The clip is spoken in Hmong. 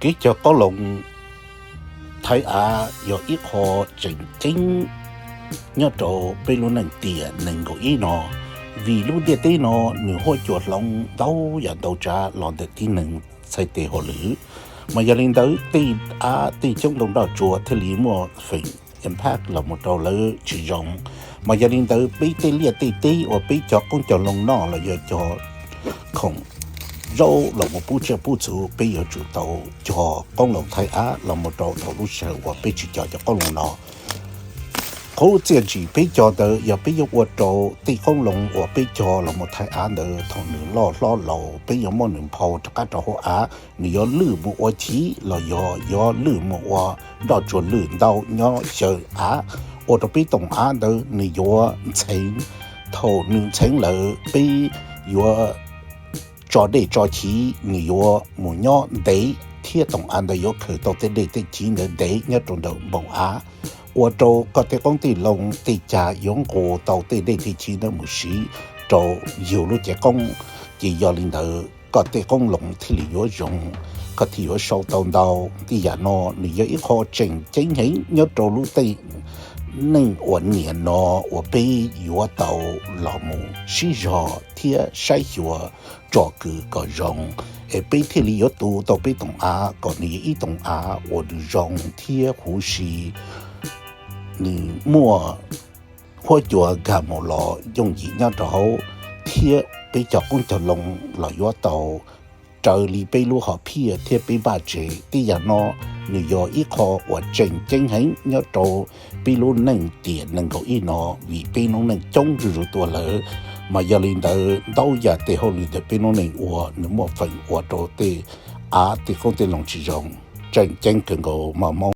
Kev cog qoob loo thaiv av yog ib qho tseem ceeb nyob rau peb lub neej tiam nees nkaum ib no, vim lub ntiaj teb no nws huab cua hloov ntau yam ntau tsav los ntawm tib neeg txhais tes hauj lwm. Mas yog li ntawd tej av tej coob ntoo nroj tsuag thiaj li muaj feem impact los mus rau lawv tsis zoo. Mas yog li ntawd peb tej liaj tej teb uas peb cog qoob cog loo noj los yog cog khoom zaub los mus pub tsiaj pub txhu, peb yuav tsum tau cog qoob loo thaiv av los mus rau thaum lub sij hawm uas peb tsis cog cov qoob loo no. Qhov txiaj ntsim peb cog ntawd yog peb yuav ua rau tej qoob loo uas peb cog los mus thaiv av ntawd thaum nws loj hlob laus peb yuav muab nws nphau rov qab rau hauv av, nws yuav lwj mus ua chiv los yog yuav lwj mus ua nroj tsuag lwj ntau nyob xyaw av, ua rau peb toom av ntawd nws yuav ntxheev. Thaum nws ntxheev lawm peb yuav tso dej tso chiv nws yuav mus nyob ntev, thiab toom av ntawd yuav khaws tau tej dej tej chiv ntawd ntev nyob rau ntawm npoo av, ua rau koj tej qoob tej loo tej cag yuav nqus tau tej dej tej chiv ntawd mus siv rau yug lub cev qoob. Ces yog li ntawd koj tej qoob loo thiaj li yuav zoo, koj thiaj yuav sau tau ntau. Tej yam no nws yog ib qho tseem ceeb heev nyob rau lub tej neej uas niam no uas peb yuav tau los mus sib zog thiab saib xyuas tsom kwm kom zoo, es peb thiaj li yuav tu tau peb toom av kom nws yog ib toom av uas nws zoo thiab huv si, nws muaj huab cua nkag mus los yooj yim nyob rau hauv, thiab peb cog qoob cog loo los yuav tau raws li peb lub hom phiaj thiab peb npaj tseg. Tej yam no nws yog ib qho uas tseem ceeb heev nyob rau peb lub neej tiam nees nkaum ib no, vim peb noob neej coob zuj zus tuaj lawm. Mas yog li ntawd ntau yam tej hauj lwm ntawm peb noob neej ua nws muaj feem ua rau tej av tej qoob tej loo tsis zoo, tseem ceeb kawg nkaus mog Hmoob.